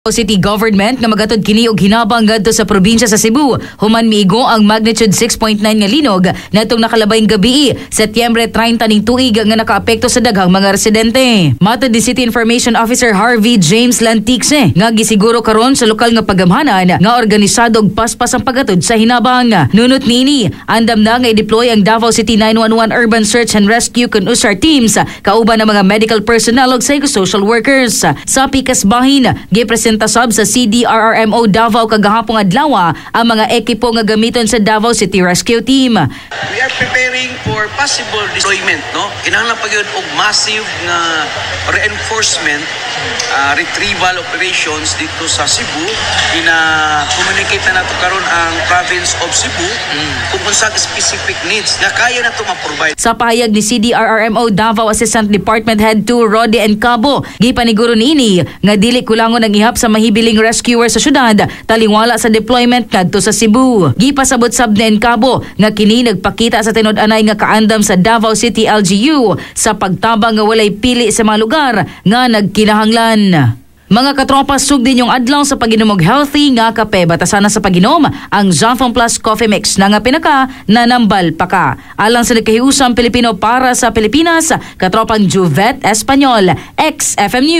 City Government nga magatod kini og hinabang ngadto sa probinsya sa Cebu human miigo ang magnitude 6.9 nga linog natong nakalabayng gabi, Setyembre 30 ning tuig, nga nakaapekto sa daghang mga residente. Matod ni City Information Officer Harvey James Lanticse nga gisiguro karon sa lokal nga pagamhanan nga organisado og paspas ang pagatod sa hinabang. Nunot niini, andam na nga i-deploy ang Davao City 911 Urban Search and Rescue kun USAR teams kauban ng mga medical personnel ug psychosocial workers. Sa pikas bahin, gipresenta sab sa CDRRMO Davao kagahapong adlaw ang mga ekipo nga gamiton sa Davao City Rescue Team. We are preparing for possible deployment, no? Kinahanglan pa gyud og massive nga reinforcement, retrieval operations dito sa Cebu. Gina-communicate na nato karon ang province of Cebu kung unsa specific needs nga kaya nato ma-provide. Sa pahayag ni CDRRMO Davao Assistant Department Head 2 Rodi Encabo, gipaniguro niini nga dili kulangon ang ihap sa mahibiling rescuer sa syudad taliwala sa deployment ngadto sa Cebu. Gipasabot sab ni Encabo nga kini nagpakita sa tinud-anay nga kaandam sa Davao City LGU sa pagtabang nga walay pili sa mga lugar nga nagkinahanglan. Mga katropa, sugdi inyong adlaw sa pag-inom og healthy nga kape. Batasana sa pag-inom ang Xanthone Plus Coffee Mix na nga pinaka nanambal pa ka. Alang sa nagkahiusang Pilipino para sa Pilipinas, katropang Juvet Espanyol, XFM News.